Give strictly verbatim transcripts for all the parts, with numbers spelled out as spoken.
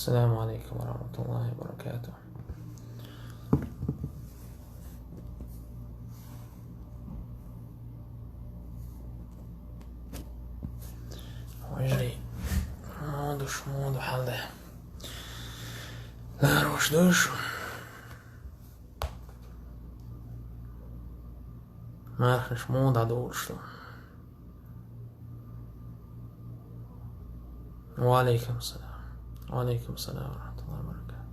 السلام عليكم ورحمة الله وبركاته. Вежарий, муха ду шун, муха ду хьал? Ларош ду шун? Мархаш муха дӀадолуш ду? Ва Ӏалайкум салам. Ва Ӏалайкум салам ва рахматуллахи ва баракатух.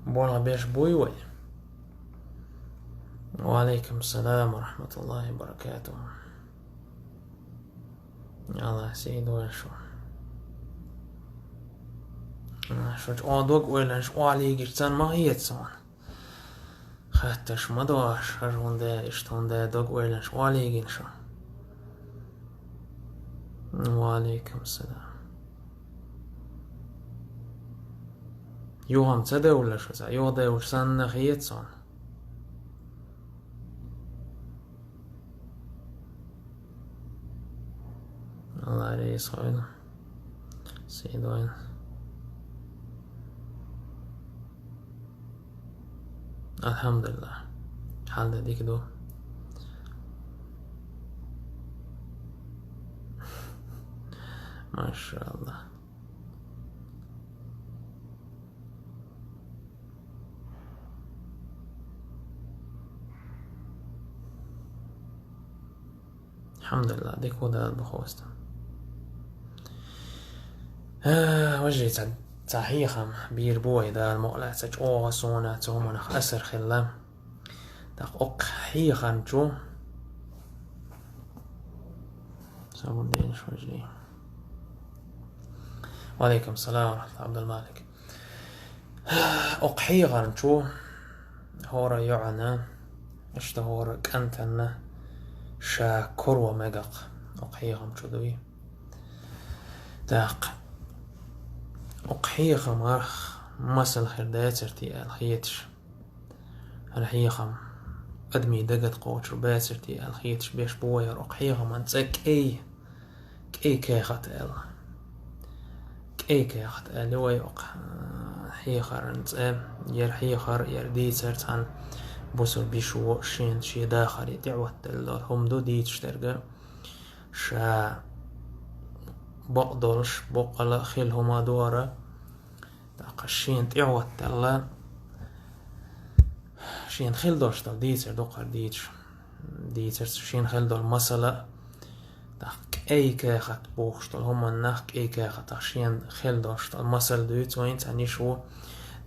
Болх беш буй вай? Ва Ӏалайкум салам ва рахматуллахи ва баракатух. Аллах сий дойла шу. А, шу чӀогӀа дог-ойланаш охьалийгича санна ма хета суна. Хаттарш ма до аш, хӀара хӀунда, иштта хӀунда, дог-ойланаш охьалийгина шу. Ва Ӏалайкум салам. Юха-м ца девлла шу, цхьа юха девлла санна хета суна. Аллах реза хуьлда. Сий дойла. Алхьамдулиллах. Хьал дан дика ду. Машаллах. Алхьамдулиллах, дика ву Дала бу хьоста. Э, вежарий, цхьа, цхьа хьехам бийр бу вай, Дала мукъ лахь, цхьа чӀогӀа суна цу хӀуманах асар хилла. ТӀаккха окху хьехарна чу. Сабур деш, вежарий. Ва Ӏалайкум салам ва рахматуллахи, Абдулмалик. Окху хьехарна чу хӀора йоӀана, иштта хӀора кӀантана ша каро мегар окху хьехам чу дуй. ТӀаккха окху хьехамах масал хир дацар те аьлла хеташ. ХӀара хьехам адамийн дагах кхочур бацар те аьлла хеташ беш бу вай хӀара окху хьехаман цӀе кӀай, кӀай кехат аьлла. КӀай кехат аьлла вай окху, а, хьехаран цӀе, яра хьехар, яра дийцар цхьана бусулба йишо шен, шен дахаре тӀехӀоттаделла долу хӀума ду дийцаш дерг. Ша бакъдолуш, бакъала хила хӀума дора, тӀаккха шена тӀехӀоттаделла, шена хила долуш долу дийцар дукхара дийцаш, дийцар шена хила долу масала, тӀаккха кӀай кехат бохуш долу хӀуманах, кӀай кехатах шена хила долуш долу масала дуьйцу вайн цхьа йишо,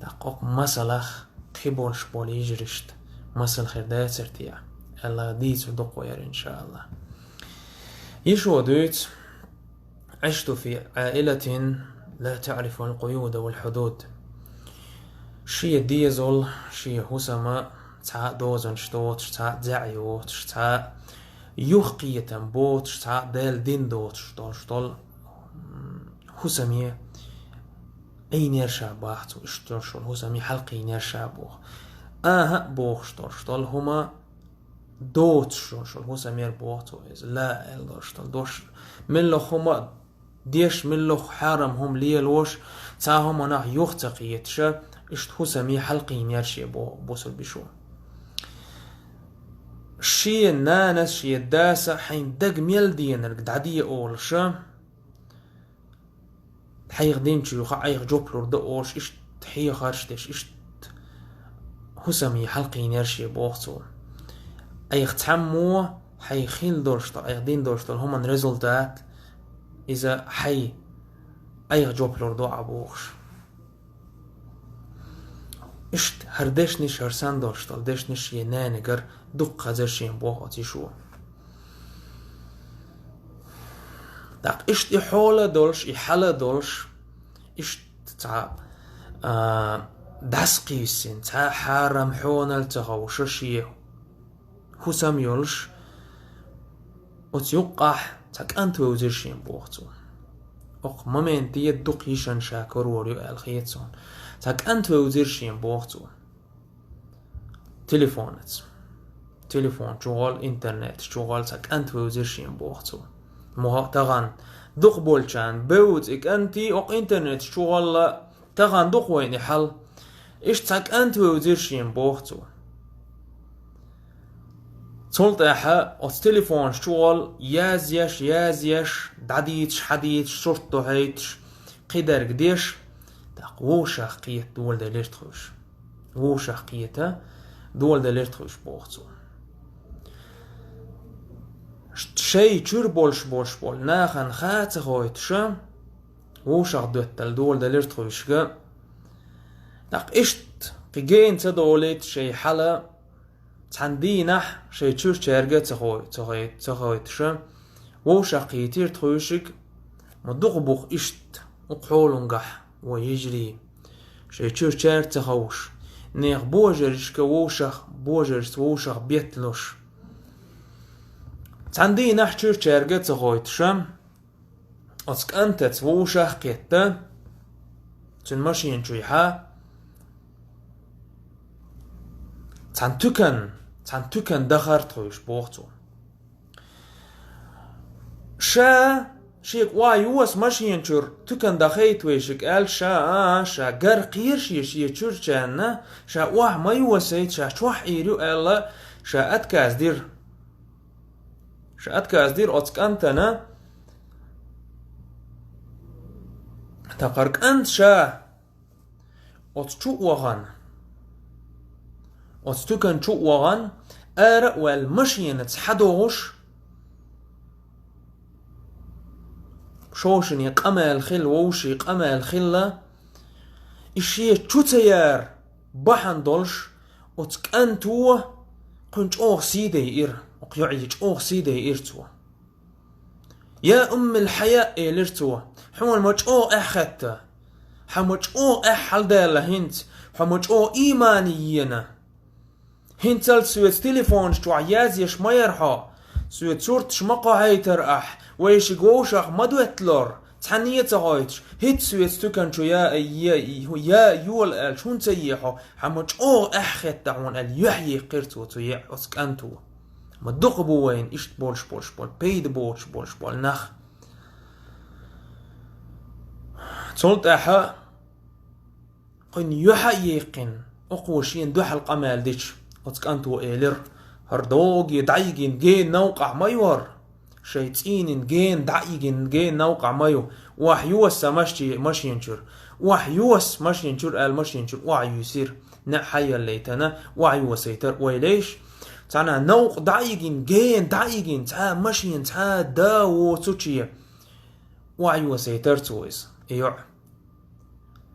тӀаккха окху масалах кхин болуш болу йижаришта масал хир дацар те аьлла дийцар дукха яра, иншааллах. Йишо дуьйцу: «عشت في عائلة لا تعرف القيود والحدود». Шен дезал, шен хӀусам цхьа а дозанаш доцуш, цхьа а зӀе йоцуш, цхьа а юхакхетам боцуш, цхьа а Делан дин доцуш долуш долу, м, хӀусаме Ӏийнера ша боху цо, иштта долуш долу хӀусаме хьалакхийнера ша боху. «АхӀа» бохуш долуш долу хӀума доцуш долуш долу хӀусамера боху цо иза. «Ла» аьлла долуш долу дош, мелла хӀума деш, мелла хьарам хӀума лелош, цхьа хӀуманах юха ца кхеташ, иштта хӀусаме хьалакхийнера шен боху бусулба йишо. Шен нанас, шен даса хьайн дага мел денарг дӀаде олуш, хьайх динчу юха айхьа жоп лур ду олуш, иштта хьехарш деш, иштта хӀусаме хьалакхийнера шен боху цо. Айхьа цхьаммо хьайх хила долуш долу, айхьа дина долуш долу хӀуманан результат, иза хьайн айхьа жоп лур ду Ӏа бохуш. Иштта хӀара дешнаш, хӀара санна долуш долу дешнаш шен нанагара дукха хезара шен боху оцу йишо. ТӀаккха иштта и хьола долуш, и хьала долуш, иштта цхьа, а, дӀасакхийсина, цхьа хьарам хьонал ца ховша шен хӀусам йолуш, оцу юккъахь цхьа кӀант вевзира шен боху цо. Окху моменте дукха йишина ша карор ю аьлла хета суна. Цхьа кӀант вевзира шен, боху цо. Телефонаца. Телефон чухула, интернеташ чухула цхьа кӀант вевзира шен, боху цо. Муха тахана дукха болчарна бевза и кӀанти, окху интернеташ чухула тахана дукха вайна и хьал. Иштта цхьа кӀант вевзира шен, боху цо. Цул тӀаьхьа оцу телефонаш чухула язъеш, язъеш, дӀадийцаш, хьадийцаш, сурт тохьуьйтуш, кхидерг деш, тӀаккха вовшах кхета доладелира тхуьш. Вовшах кхета доладелира тхуьш, боху цо. Шайн чуьра болуш болуш болу нахана ха ца хойтуша, вовшах доттал доладелира тхуьшга. ТӀаккха иштта кхин гена ца долийта шайн хьала, цхьана дийнахь шайн чуьрчаьрга а ца хой-, ца хой-, ца хойтуша, вовшах кхийтира тхуьшиг, ма дукха бух иштта, укх хьолангахь, вай йижарий, шайн чуьрчаьрга ца ховш, нехан божаршка вовшах, божаршца вовшах бетталуш. Цхьана дийнахь чуьрчаьрга а ца хойтуша, оцу кӀантаца вовшах а кхетта, цуьнан машена чуйхьа, цхьана туькан, цхьана туькан дахара тхуьш, боху цо. Ша шега охьа йоса машена чуьра туькан дахийта вайшиг аьлла, ша, а, а, ша гар кхера шен, шен чуьрчарна, ша охьа ма йосийта, ша чохь Ӏийр ю аьлла, ша отказ дира. Ша отказ дира оцу кӀантана. Тахара кӀант ша оцу чу а вахана, оцу туькан чу а вахана, ара а ваьлла, машенаца хьадогӀуш, шовшане къамел хилла, вовшийн къамел хилла, и шен чу ца яра бахьана долуш, оцу кӀанто кхуьнан чӀогӀа сий дайира, окху йоӀе чӀогӀа сий дайира цо. «Я уммал хьая», — элира цо, — «хьуна ма чӀогӀа эхь хетта, хьан ма чӀогӀа эхь хьаладаьлла хӀинца, хьан ма чӀогӀа иймане йина. ХӀинцалц соьца телефонаш чохь язъеш ма яра хьо, соьца сурташ ма кхохьийтара ахь, вайшиг вовшах ма дотталора, цхьанне а ца хойтуш, хӀинца соьца туькан чу я, я, я йола аьлча, хӀунда ца е хьо, хьан ма чӀогӀа эхь хетта хьуна», — аьлла, юьхь еккхира цо, цу е-, оцу кӀанто. Ма дукха бу вайна иштта болуш болуш болу, пайда боцуш болуш болу нах. Цул тӀаьхьа кхуьнан юьхь а еккхина, окхо шена дуьхьал къамел дича, оцу кӀанто элира: «ХӀара догий дӀайигина гена новкъахь ма ю хӀара. Шайн цӀийнан гена дӀайигина гена новкъахь ма ю. Охьа йоса сан маши-, машен чуьра. Охьа йоса машен чуьра», — аьлла, машен чуьра охьа юьйсира. НеӀ хьаяллийтана, охьа йосийтара ойла йиш. Цхьана новкъа дӀайигина, гена дӀайигина, цхьа машен, цхьа да воцуче охьа йосийтара цо иза, и йоӀ.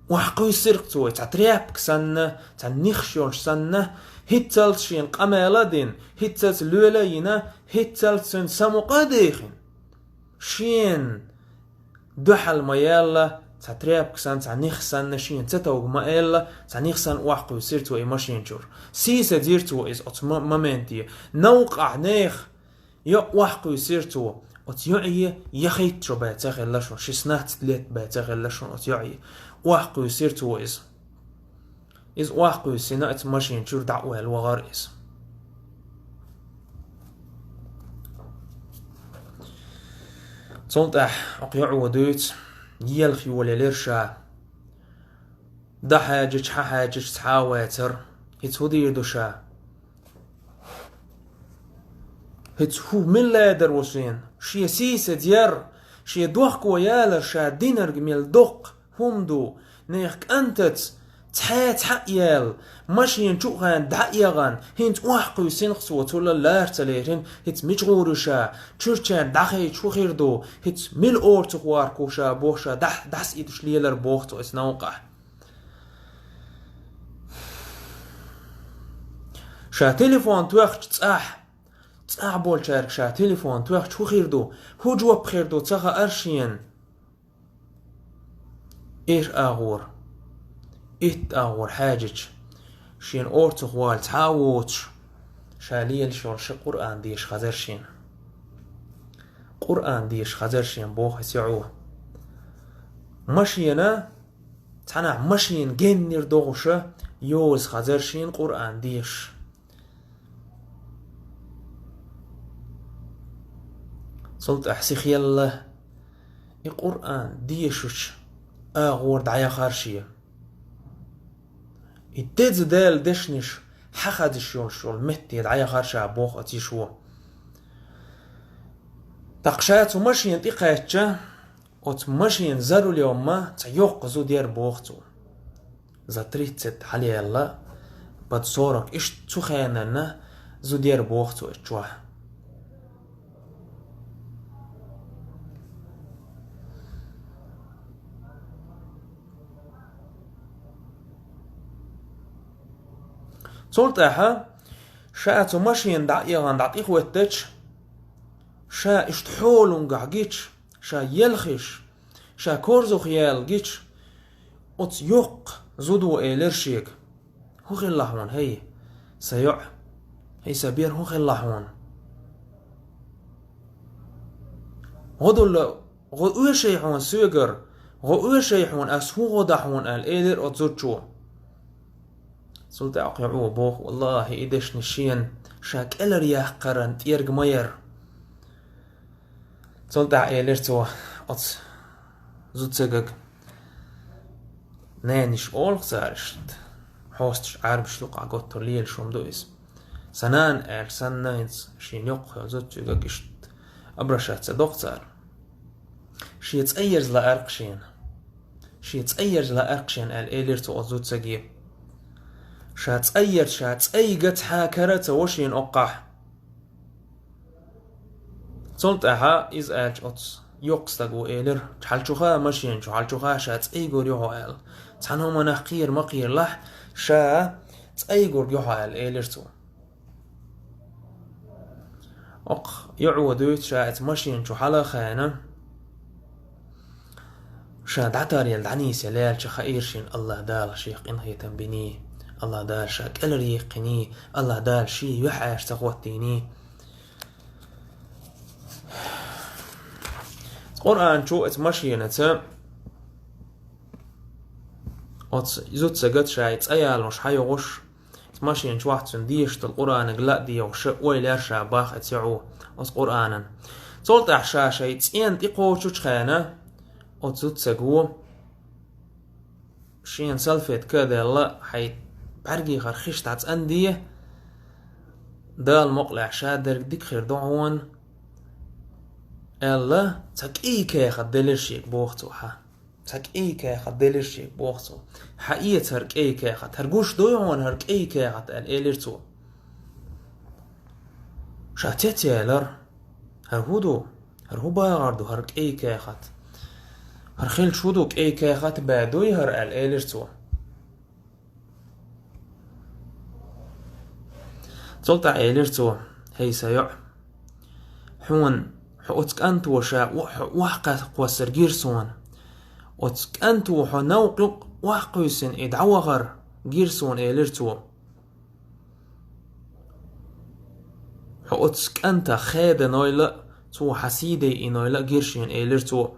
Охьа кхуьйсира цо, цхьа тряпка санна, цхьа нихш йолуш санна, хӀинццалц шена къамел а дина, хӀинццалц лоьла а йина, хӀинццалц цуьнан самукъа а дехина. Шена дуьхьал ма яьлла, цхьа тряпка санна, цхьа нихш санна, шена ца товга ма элла, цхьа нихш санна охьа кхуьйсира цо и машен чуьра. Сийсазйира цо иза оцу мо-, моменте. Новкъахь нехан йоӀ охьа кхуьйсира цо. Оцу йоӀе яхийтта шо бен ца хилла шуна, шестнадцать лет бен ца хилла шуна оцу йоӀе. Охьа кхуьйсира цо иза. Иза охьа кхуьйсина, оцу машен чуьра дӀа а ваьлла вахара иза. Цул тӀаьхьа окху йоӀо дуьйцу, елха йолаелира ша. Дан хьаьжча, хьан хьаьжча цхьа а вацара. ХӀинца хӀун дийр ду ша? ХӀинца хӀун мила лаьдар ву шена? Шен сийсазъяр, шен дохко ялар, ша динарг мел доккха хӀума ду, нехан кӀантаца цхьа а цхьаъ яьлла, машен чу а хьаьна дӀа а ягӀана, хӀинца охьа кхуьйсинах цо, цул а лара ца лерина, хӀинца мича гӀур ю ша, чуьрчаьрна дӀахайча хӀун хир ду, хӀинца мила орцах варх ву ша, боху ша, дӀа-, дӀасаидаш лелар боху цо оцу новкъахь. Ша телефон тоьхча цӀахь, цӀахь болчаьрга ша телефон тоьхча хӀун хир ду, хӀун жоп хир ду ца хаьара шена. Эр агӀор, итт агӀор хьаьжча, шена орцах вала цхьа а воцуш, ша лелаш йолу ши Къуръан деша хазар шена. Къуръан деша хазар шена боху оцу йоӀо. Машена, цхьанахь машена геннара догӀуша йоза хазар шена Къуръан дешаш. Цул тӀаьхьа сихъелла и Къуръан дешачу агӀор дӀаяхар шен. И деза Делан дешнаш хьахазаш йолуш йолу метте дӀаяхар ша боху оцу йишо. ТӀаккха ша цу машена тӀе кхаьчча, оцу машена за рулём-м цхьа йоккха зуда яра боху цо. За тридцать хьалаелла, под сорок, иштта цу хенахь зуда яра боху цо и чохь. Цул тӀаьхьа ша цу машена дӀа а эгӀна дӀатӀехӀоьттича, ша иштта хьолангахь гича, ша елхиш, ша корзах яьлла гича, оцу йоккха зудо элира шега: «ХӀун хилла хьуна, хӀей, сан йоӀ? ХӀей, сан бер, хӀун хилла хьуна? ГӀо дуьллу, гӀо оьший хьуна соьгара, гӀо оьший хьуна, ас хӀун гӀо дан хьуна?» — аьлла элира оцу зудчо. Цул тӀаьхьа йоӀо боху: «ВаллахӀи, и дешнаш шена ша кӀелхьаръяккхаран тӀерга ма яра». Цул тӀаьхьа элира цо оцу зудчуьнга: «Ненаш олу-кх цара иштта, хьосташ Ӏарбаш ду-кх, готтур лелаш хӀума ду иза. Сан нана аьлча санна, хӀинца шена йоккха зудчуьнга иштта обращаться до-кх цара. Шен цӀа ерза лаьара-кх шена. Шен цӀа ерза лаьара-кх шена», — аьлла элира цо оцу зудчуьнга. Ша цӀа ерза, ша цӀайга цхьа кара а ца во шена оккхахь. Цул тӀаьхьа иза аьлча оцу йоккха стага элира: «Хьалчуха, машена чу хьалчуха, ша цӀа йигур ю хьо», — аьлла. «Цхьана хӀуманах кхера ма кхералахь, ша цӀа йигург ю хьо», — аьлла элира цо. Окху йоӀо дуьйцу, ша оцу машена чу хьала а хаьна, ша дӀатаръелла, дӀанисъелла яьлча хаийра шена АллахӀ Дала шех къинхетам биний, АллахӀ Дала ша кӀелхьарйиккхиний, АллахӀ Дала шен юьхьӀаьржа ца хӀоттийний. Къуръан чу оцу машенаца оцу зудчуьнга ша и цӀа ялош хьайогӀуш, оцу машена чохь цуьнан дешаш долу Къуръаниг ла а дегӀуш, ойла яьра ша боху оцу йоӀо оцу Къуръанан. Цул тӀаьхьа ша шайн цӀенна тӀекхочучу хенахь оцу зудчуьнга шена салфетка а делла, хьайн бӀаьргех хиш дӀа цӀанде, Дала мукъалахь, ша дерг дика хир ду хьуна, аьлла, цхьа кӀайн кехат делира шега боху цо хьан. Цхьа кӀайн кехат делира шега боху цо. Хьан эца хӀара кӀайн кехат, хӀара гуш дуй хьуна хӀара кӀайн кехат аьлла элира цо. Ша цецъяьлара. ХӀара хӀун ду? ХӀара хӀун бахар ду, хӀара кӀайн кехат? ХӀара хилча хӀун ду, кӀайн кехат бен дуй хӀара аьлла элира цо. Цул тӀаьхьа элира цо: «ХӀей, сан йоӀ, хьуна, хьо оцу кӀанто ша о-, хьо охьакхоссар гира суна. Оцу кӀанто хьо новкъа юкъа охьакхуьйсина и дӀавахар гира суна», — элира цо. «Хьо оцу кӀантах хеданойла а, цо хьан сий дайинойла а гира шена», — элира цо.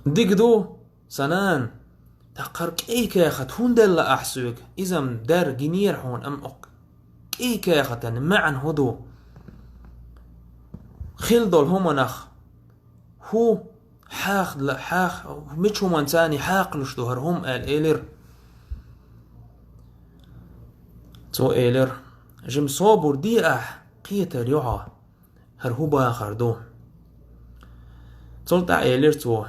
«Дика ду, сан нана, тӀаккха хӀара кӀайн кехат хӀунда делла ахь соьга? Иза-м дара гинера хьуна, амма окху кӀайн кехатан маьӀна хӀун ду? Хилла долу хӀуманах хӀун хьаха-, хьаха-, мича хӀуманца хьакхалуш ду хӀара хӀума?» — аьлла элира. Цо элира: «Жима собар де ахь, кхетар ю хьо, хӀара хӀун бахар ду». Цул тӀаьхьа элира цо: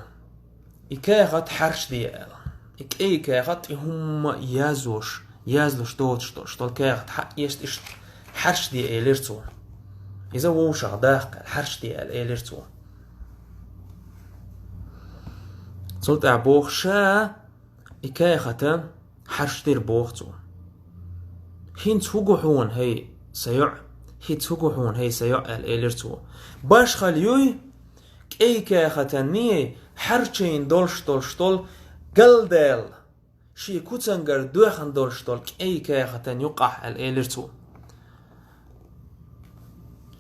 «И кехат хьарчаде», — аьлла. «И кӀайн кехат, и хӀумма а язъеш, язлуш доцуш долуш долу кехат хьаэшта иштта хьарчаде», — элира цо. «Иза вовшах даккха, хьарчаде», — аьлла элира цо. Цул тӀаьхьа боху ша и кехата хьарчадира боху цо. «ХӀинца хӀун го хьуна, хӀей, сан йоӀ? ХӀинца хӀун го хьуна, хӀей, сан йоӀ?» — аьлла элира цо. «Башхалла юй, кӀайн кехатанний, хьарчийна долуш долуш долу галдаьлла, шен куцангара доьхна долуш долу кӀайн кехатан юкъахь», — аьлла элира цо.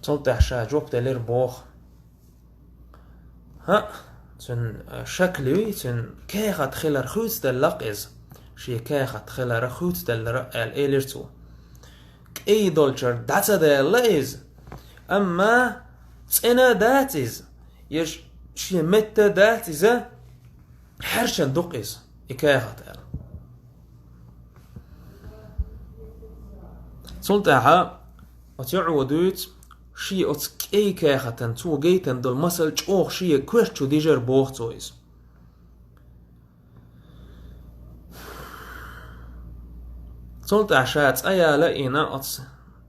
Цул тӀаьхьа ша жоп делира боху: «ХӀаъ, Цуьнан, э, шакли юй, цуьнан кехат хилар хуьйцуделла-кх иза. Шен кехат хилар хуьйцуделлара аьлла элира цо. КӀай долчара дӀа ца даьлла иза. Амма цӀена дац иза, я ш-, шен метта дац иза, хьаьрчина ду-кх иза, и кехат аьлла. Цул тӀаьхьа оцу йоӀо дуьйцу, шен оцу кӀай кехатан цо гайтина долу масал чӀогӀа шен коьрта чу дижира боху цо иза. Цул тӀаьхьа ша цӀа яла а йина оцу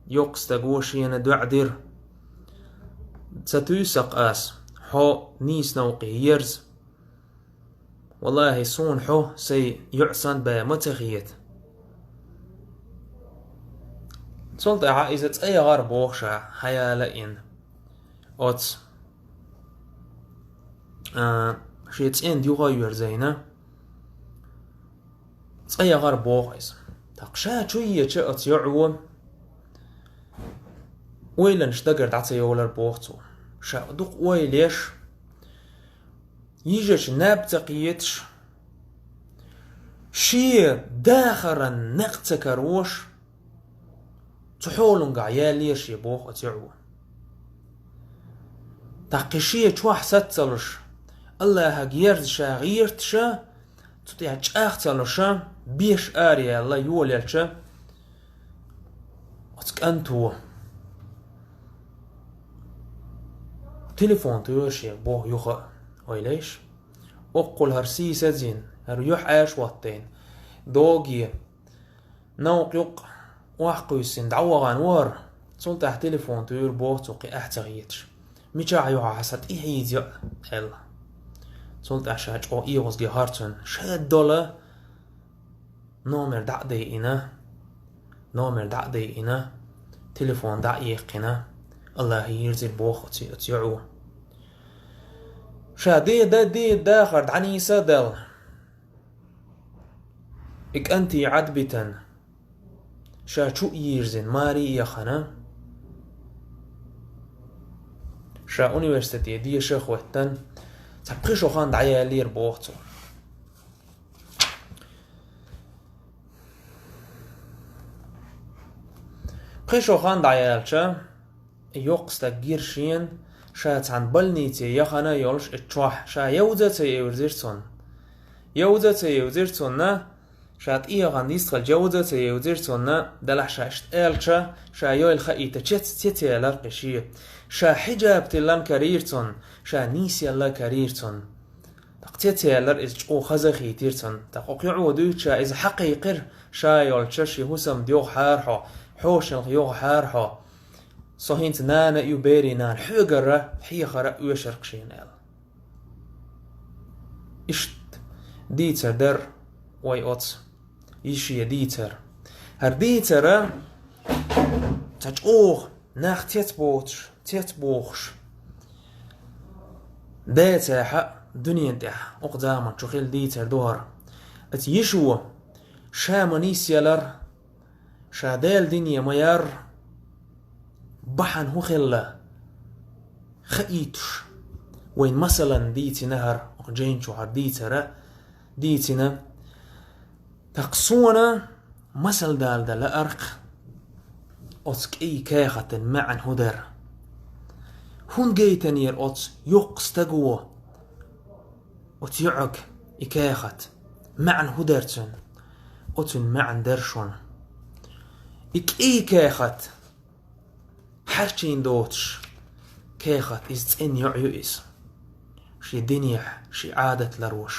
йоккха стага шена доӀа дира: «Ца туьйсу-кх ас хьо нийса новкъе ерза. Валлахьи, суна хьо сайн йоӀ санна бен ма ца хета». Цул тӀаьхьа иза цӀа яхара боху ша, хьаяла а йина. Оцу, а, шен цӀенна юха а йоьрзийна, цӀа яхара боху иза. ТӀаккха ша чу еча оцу йоӀо ойланаш дагара дӀа ца йолара боху цо. Ша дукха ойла еш, йижарчу наб ца кхеташ, шен дахаран некъ ца карош, цу хьолангахь яьллера шен боху оцу йоӀо. ТӀаккха шен чохь саца ца луш, Аллахьага ерза ша гӀерташа, цу тӀехь чӀагӀ ца луша, беш араяьлла йолаелча, оцу кӀанто телефон туьйра шега боху юха а, ойла еш. Оккхул хӀара сийсазйина, хӀара юьхьӀаьржа хӀоттийна, доге, новкъа юккъе охьакхуьйсина дӀавахана ву хӀара. Цул тӀаьхьа телефон туьйра боху цо кхин ахь ца хеташ. «Мичахь ю хьо, хьан сан тӀе хьийза йоӀ?» – аьлла. Цул тӀаьхьа ша чӀогӀа эгӀазгехьара цунна. Ша долу номер дӀа а дайина, номер дӀа а дайина, телефон дӀа а яьккхина, Аллахье йирзира боху оцу, оцу йоӀо. Ша де да, де дахар дӀанийса а делла, и кӀанте Ӏад а битина, ша чу а йирзина, маре а яхана, ша университете деша а хӀоьттина, цхьа пхи шо хан дӀаяьллера боху цо. Пхи шо хан дӀаяьлча, и йоккха стаг гира шена, ша цхьана больнице яхана йолуш и чохь, ша йовза а ца йовзира цунна. Йовза а ца йовзира цунна, ша тӀегӀан йистхилча йовза а ца йовзира цунна, делахь ша иштта аьлча, ша йойла хаийта чец-, цецъялара кхин шен. Ша хьиджаб тиллан карийра цунна, ша нийсъялла карийра цунна. ТӀаккха цецъялара иза, чӀогӀа хаза а хийтира цунна. ТӀаккха окху йоӀо дуьйцуча иза хьакхайкхира, ша йолча шен хӀусамда йогӀахьара хьо, хьошалгӀа йогӀахьара хьо. Со хӀинца нана а ю, берийн нана, хьоьгара хьехар а оьшург шена аьлла. Иштта дийцар дара вай оцу йишин дийцар. ХӀара дийцар а ца чӀогӀа нах цецбоцуш, цецбохуш. Децахь а дуьнен тӀехь, окху заман чу хилла дийцар ду хӀара. Оцу йишо ша ма нийсъялара, ша Делан дине ма яра, бахьана хӀун хилла хаийтуш, вайн масалан дийцина хӀара, окху жайна чу хӀара дийцар а дийцина. ТӀаккха суна масал дала дан лаьара-кх оцу кӀайн кехатан маьӀна хӀун дара. ХӀунда гайтинера оцу йоккха стага оцу йоӀага и кехат? МаьӀна хӀун дара цуьнан? Оцуьнан маьӀна дара шуна. И кӀайн кехат хьаьрчийна доцуш кехат, иза цӀена йоӀ ю иза. Шен динехь, шен Ӏадат ларвеш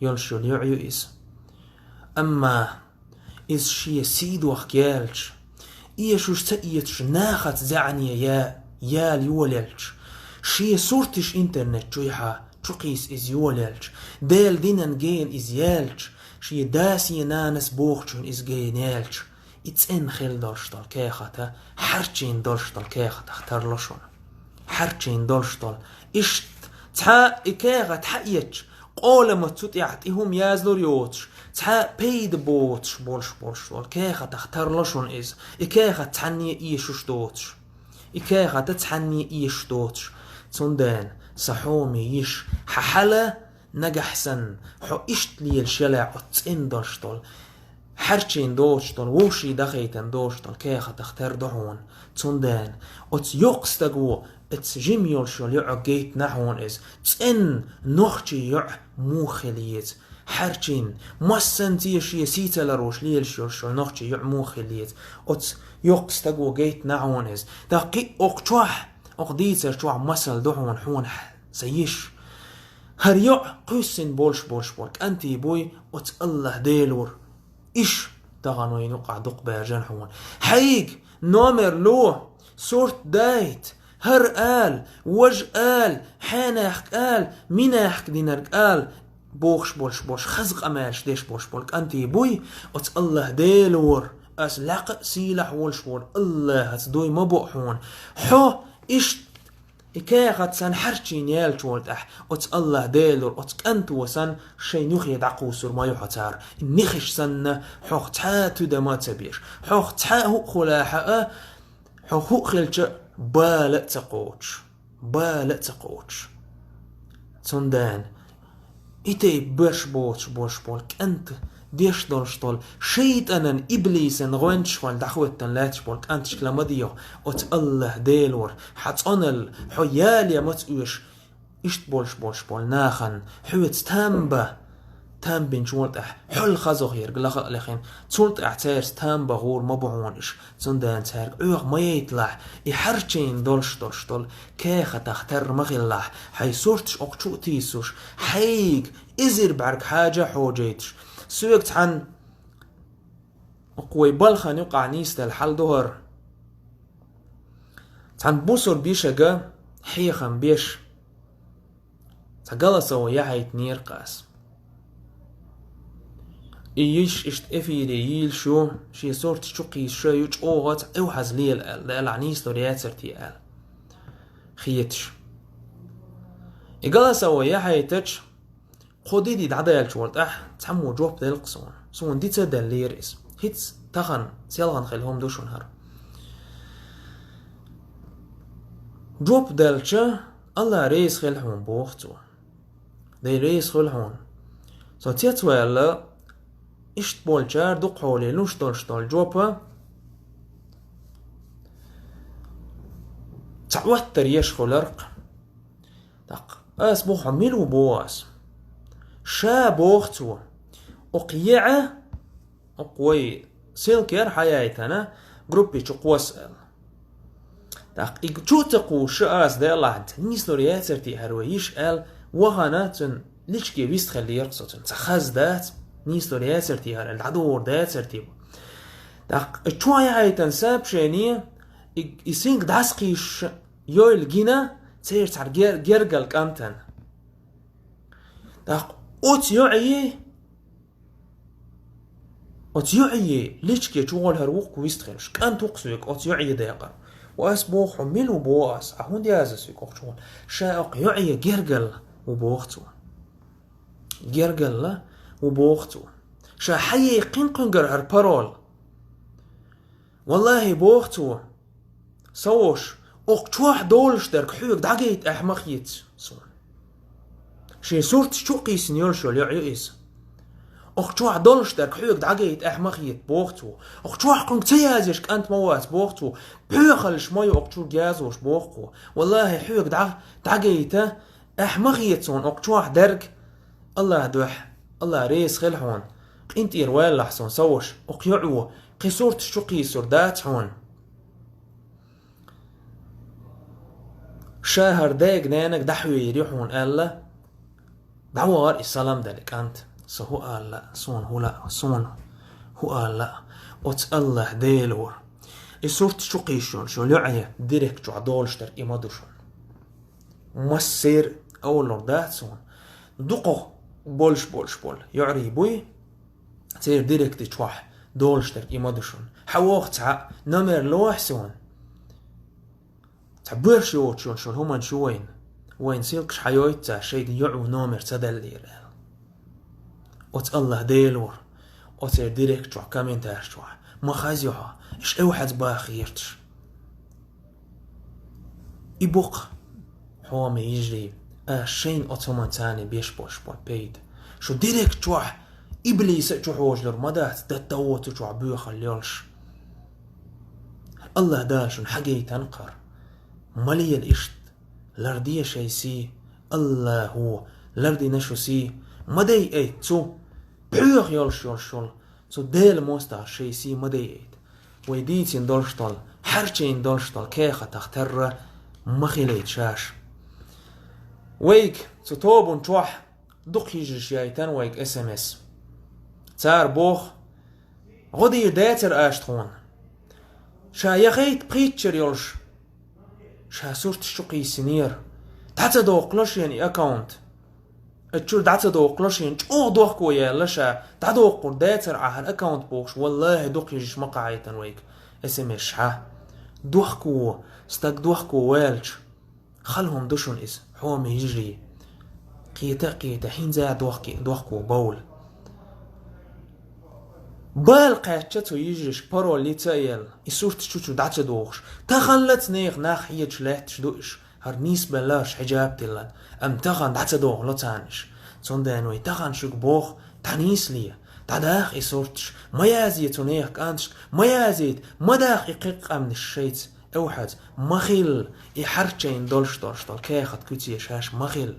йолуш йолу йоӀ ю иза. Амма иза шен сий дохка яьлча, эшуш ца эцуш нахаца зӀене я-, яла йолаелча, шен сурташ интернет чуьхьа чукхийса иза йолаелча, Делан динан гена иза яьлча, шен дас а, нанас а бохучунна иза гена яьлча, и цӀена хилла долуш долу кехат а хьаьрчийна долуш долу кехатах тарло шуна. Хьаьрчийна долуш долу. Иштта цхьа и кехат хьаэцча, къоламаца цу тӀехь тӀе хӀума язлур йоцуш, цхьа пайда боцуш болуш болуш долу кехатах тарло шуна иза. И кехат цхьанне а эшуш доцуш. И кехат а цхьанне а эшуш доцуш. Цундела Сан хьоме йиша, хьа хьал нагахь санна, хьо иштта лелаш ялахь оцу цӀена долуш долу, хьарчийна доцуш долу, вовшийн дахийтина доцуш долу кехатах тера ду хьуна. Цундела оцу йоккха стаго, оцу жима йолуш йолу йоӀа гайтина хьуна иза. ЦӀена нохчийн йоӀ муха хила еза? Хьарчийна, массанца шен сий ца ларош лелаш йолуш йолу нохчийн йоӀ муха хила еза? Оцу йоккха стаго гайтина хьуна иза. ТӀаккха кхин а окху чохь, окху дийцар чохь масал ду хьуна, хьуна, сан йиша. ХӀара йоӀ кхуьссина болуш болуш болу кӀантий буй, оцу АллахӀ Делора. Иша, тахана вайна юкъахь дукха баьржина хьуна. Хьайга номер ло, сурт дайта, хӀара ала, важа ала, хьенехк ала, минехк динарг ала, бохуш болуш болуш, хаза къамелаш деш болуш болу кӀантий буй, оцу АллахӀ Делора, ас лакха а сийлахь волуш волу АллахӀаца дуй ма бо хьуна. Хьо иштта и кехат санна хьарчийна яьллачу волу тӀехь, оцу АллахӀ Делора оцу кӀанто санна шайна юххе дӀакхуссур ма ю хьо цара. И нехаш санна, хьох цхьа а туьда ма ца беш, хьох цхьа а хӀуъ хуьлахь а, хьо хӀуъ хилча а бала а ца кхочуш, бала а ца кхочуш. Цундела и тайпа беш боцуш болуш болу кӀант, деш долуш долу шайтӀанан, иблисан гӀоьнчаш хьуна дӀахӀоьттина лаьтташ болу кӀанташка ла ма дехьа, оцу АллахӀ Делора, хьан цӀоналла, хьо яле маца оьшу, иштта болуш болуш болу нахана хьоьца там бан, там бинчу волу тӀехь, хьол хазох ерг лаха а лехина, цул тӀаьхьа цаьрца там бан гӀур ма бу хьуна иша. Цундела цаьрга Ӏоьху ма яйталахь, и хьарчийна долуш долуш долу кехатах тера ма хилалахь, хьайн сурташ окху чу а тийсуш, хьайга эзар бӀаьрг хьажа а хьожуьйтуш. Соьга цхьаьна окху вай балхана юкъахь нийсделла хьал ду хӀара. Цхьана бусурба йишага хьехам беш, цхьа голосовой яхьийтинера-кх ас. И йиша иштта эфире йийла шу, шен сурташ чу кхийса шу ю, чӀогӀа цхьа эвхьаза лела аьлла, делахь нийслур яцар те аьлла. Хеташ. И голосовой яхьийтача, кхо ди-ди дӀадаьллачу волу тӀехь цхьаммо жоп делла-кх суна. Суна ди ца деллера иза. ХӀинца тахана селхана хилла хӀума ду шуна хӀара. Жоп делча, АллахӀ реза хила хьуна, боху цо. Дела реза хуьлу хьуна. Со цецваьлла, иштта болчара дукхахьоле луш долуш долу жопа цхьа оттар еш хуьларкх. ТӀаккха ас боху, хьо мила ву боху ас. Ша, боху цо, окху еӀа, окху вай ссылка яра хьаяйтана, группе чу кхосса аьлла. ТӀаккха и чу а ца кхуссуш аса делахь, нийслур яцар те хӀара вай йиша аьлла, вахана цуьнан личке вистхилира со цуьнан. Ца хаза дац, нийслур яцар те хӀара аьлла, дӀадогӀур дацар те бу. ТӀаккха и чохь яхьийтина сообщение, и, и синг дӀасакхийсуш йойла гина, церан цхьана гер-, гергала кӀантана. ТӀаккха оцу йоӀе Оцу йоӀе личке чу гӀолхьара вукху вистхилаш. КӀант вукху соьга оцу йоӀе декъар. Ва ас боху, хьо мила ву боху ас, а хӀунда яза соьга окху чу гӀолла? Ша окху йоӀе гергала ву боху цо. Гергала ву боху цо. Ша хьаекхина кхуьнгара хӀара парол. Валлахи, боху цо, Савош, окху чохь долуш дерг хьоьга дӀагайта ахь ма хета суна. Шен сурташ чу а кхийсина йолуш йолу йоӀ ю иза. Окху чохь долуш дерг хьоьга дӀагайта ахь ма хета, боху цо. Окху чохь кхуьнга ца язъеш кӀант ма вац, боху цо. Пхьоьхаллаш ма ю окху чуьра язъеш, боху цо. Валлахи, хьоьга дӀа-, дӀагайта ахь ма хета суна окху чохь дерг. АллахӀ дуьхьа, АллахӀ реза хила хьуна. КъинтӀера валлахь суна, Савош, окху йоӀо кхин сурташ чу кхийсур дац хьуна. Ша хӀара дега-ненага дӀахьоьйийр ю хьуна аьлла, дӀавахара и салам делла кӀант. Со хӀу аьлла, суна хӀу лаьа, суна хӀу аьлла, оцу АллахӀ Дела вара. И сурташ чу кхийсуш йолу йоӀе директ чохь долуш дерг и ма ду шуна. Массеран а олур дац суна. Дукхах болуш болуш болу йоӀарий буй, церан директи чохь долуш дерг и ма ду шуна. Хьан воху цхьаъ, номер лохьа суна. Цхьа боьрша йоцуш йолу шуна хӀуманаш ю вайна. Вайна силкаш хьайойту цара, шайга йоӀо номер ца деллера аьлла. Оцу АллахӀ Дела вара, оцеран директ чохь, комментарий чохь. Ма хаза ю хьо, иш эвхьаза баха гӀерташ. И бу-кх, хьоме йижарий, Аш шайна оцу хӀуманца беш болуш бо пайда. Шу директ чохь иблиса а чухьожалур ма дац, датта воцу чохь боьхалла йолуш. АллахӀ Дала шуна хьагайтан кхара. Ма лела иштта, ларде шайн сий, АллахӀо лардина шу сий, ма дайайта цу, пхьоьха йолуш йолуш йолу, цу Делан мостагӀа шайн сий ма дайайта. Вай дийцина долуш долу, хьарчийна долуш долу кехатах терра ма хилийта шаьш. Вайга цу тобанна чохь дукха йижарша яйтина вайга эс эм эс. Цара боху: «ГӀо дийр дацара аша тхуна? Ша яхийта пхийтта шера йолуш, ша сурташ чу кхийсинера. ДӀа ца доккхула шена и аккаунт. Ачуьра дӀа ца доккхула шена, чӀогӀа дохко яьлла ша, дӀадоккхур дацара ахьа аккаунт», бохуш, валлахӀи, дукха йижарша ма кхахьийтина вайга эс эм эс-шкахь. Дохко, стаг дохко ваьлча, хала хӀума ду шуна иза, хьоме йижарий. Кхета а кхета, хӀинца а дохке, дохко бовла. Бала кхаьчча цу йижаршка, пароль йица а елла, и сурташ чу-чу дӀа ца дохуш. Таханлаца нехан нах хьедаш лаьтташ ду уьш, хӀара нийсбелла уьш хьиджаб тиллина, амма тахана дӀа ца дохула царна уьш. Цундела вай тахана шуьга боху: дӀанийсле, дӀадаха и сурташ, ма язъе цу нехан кӀанташка, ма язъе, ма даха и кхин къаьмнаш шайца. Эвхьаза, ма хилла, и хьарчийна долуш долуш долу кехат куьце шаьш ма хилла.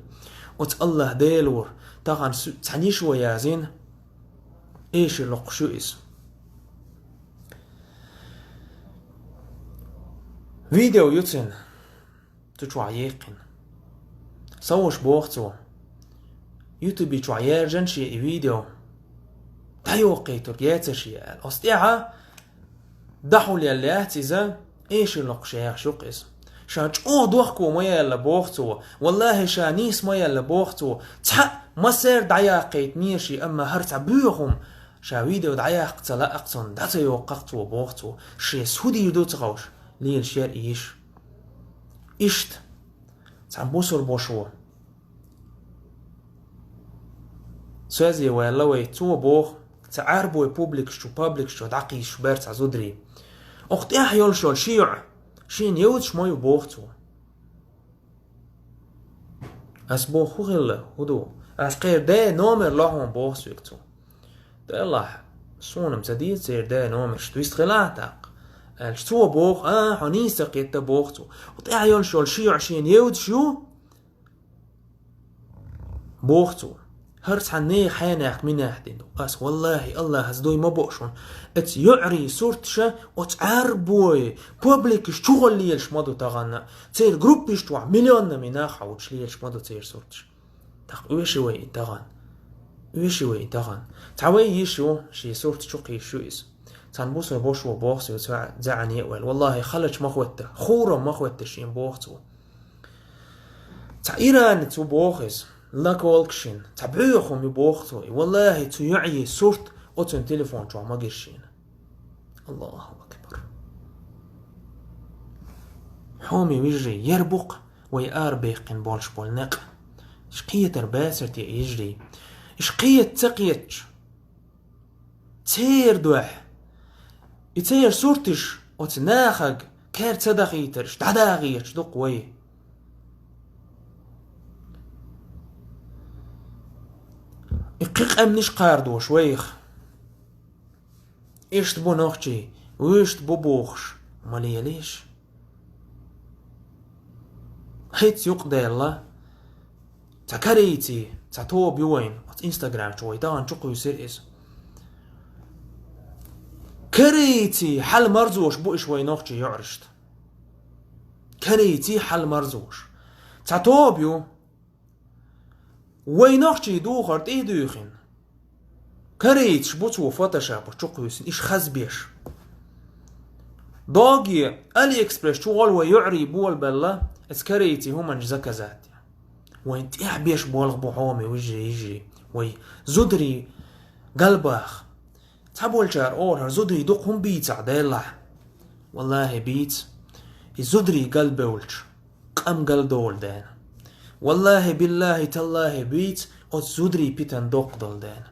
Оцу АллахӀ Делора тахана су-, цхьана йишо яздина, эшар локхуш ю иза. Видео ю цуьнан, цу чохь яьккхина. Со волуш боху цо: «Ютубе чохь яьржина шен и видео, дӀайоккхуьйтург яцара шен», аьлла. Оцу тӀаьхьа дӀахьулъелла яц иза, эшар локхуш яхаш ю-кх иза. Ша чӀогӀа дохко ма яьлла, боху цо. ВаллахӀи, ша нийса ма яьлла, боху цо. Цхьаъ массеран дӀаяккхийтинера шен, амма хӀара цхьа боьха хӀума, ша видео дӀаяккха ца лаахь цунна, дӀа ца йоккху-кх цо, боху цо. Шен хӀун дийр ду ца хууш, лелаш яра и йиша. Иштта цхьана бусалба вашас соьзе ваьлла вай, цо боху, цхьа Ӏаьрбойн публикаш чу, пабликаш чу дӀакхийсуш бара цхьа зударий. Оха тӀехь йолуш йолу ши йоӀ шена йовзаш ма ю, боху цо. Ас боху: «ХӀун хилла, хӀун ду?» Ас: «Кхеран даьй номер ло хьуна», боху соьга цо. «Делахь, суна-м ца деза церан даьй номерш, вист хилахь тӀаккха», аьлча, цо боху: «А, хьо нийса ца кхетта», боху цо. Оха тӀехь йолуш йолу ши йоӀ шена йовзаш ю, боху цо. ХӀара цхьана нехан хьенех-минех дина ду. Ас, валлахӀи, АллахӀаца дуй ма бо шуна, оцу йоӀарийн сурташ оцу Ӏаьрбойн пабликаш чухула лелаш ма ду тахана. Церан группаш чохь миллионами нах хьовзуш лелаш ма ду церан сурташ. ТӀаккха оьший вай и тахана? Оьший вай и тахана? Цхьа вай йиша ю, шен сурташ чу кхийсуш ю иза. Цхьана бусалба вашас боху соьга, цхьа заьӀане а ваьлла: «ВаллахӀи, халач ма хӀоттара, хурам ма хӀоттара шена», боху цо. Цхьа Иране цу боху иза, наколка шина, цхьа боьха хӀума ю, боху цо. И, валлахӀи, цу йоӀан сурт оцуьнан телефон чохь ма гира шена. АллахӀу акбар! Хьоме вежарий, яра бу-кх вай арабаьккхина болуш болу некъ. Иш кхетар бацара те, йижарий? Иш кхета ца кхетча, церан дуьхьа, и церан сурташ оцу нахага кара ца дахийтарш дӀадахийтарш ду-кх вай. И кхин къаьмнаш кхардош вайх. Иштта бу нохчий, вуьшта бу бохуш ма лелийша. ХӀинца юкъадаьлла цхьа корейцийн цхьа тоба ю вайна, оцу Instagram чу вай тахана чукхуьйсира иза. Корейцийн хьал марзош бу иш вай нохчийн йоӀаршна. Корейцийн хьал марзош. Цхьа тоба ю. Вай нохчийн духар тӀе а дуьйхина, корейцаш бу цо фотошопа чукхуьйсина, иш хазбеш. Доге, Алиэкспресс чу гӀолла вай йоӀарий болабелла, оцу корейцийн хӀуманаш заказать ян. Вайн тӀехь беш болх бу, хьоме вежарий, йижарий, вай зударий галбаха. Цхьаболчара олу: «ХӀара зударий дукха хӀума бийцахь делахь». ВаллахӀи, бийца. И зударий галбевлча, къам галдолу дена. ВаллахӀи, биллахӀи, таллахӀи, бийца, оцу зударийн питана доккха долу дена.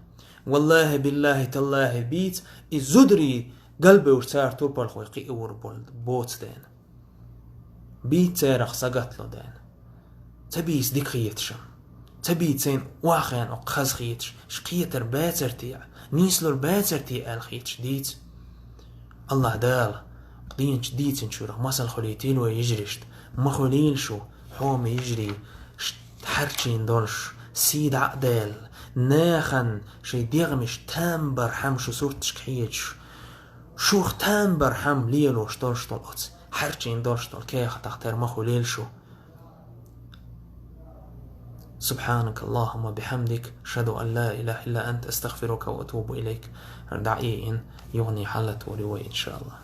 ВаллахӀи, биллахӀи, таллахӀи, бийца, и зударий галбевлча, цара турпалхой кхиавур болу боцу дена. Бийца царах сагатло дена. Ца бийца дика хеташ, ца бийца цайна охьахаьнна хаза хеташ, ш кхетар бацар те, нийслур бацар те аьлла хеташ дийца. АллахӀ Дала деначу дийцинчуьра масал хуьлийтийла вай йижаришта, ма хуьлийла шу, хьоме йижарий, ш хьарчийна долуш, сий дӀа а даьлла, нахана шайн дегӀамаш там бархьама шу сурташка хьоьжуш, шух там бархьама лелош долуш долу оцу хьарчийна долуш долу кехатах тера ма хуьлийла шу. سبحانك اللهم وبحمدك، أشهد أن لا إله إلا أنت، أستغفرك وأتوب إليك. ДӀа а ийна, юханехьа хьалатори вай, иншаАллахӀ.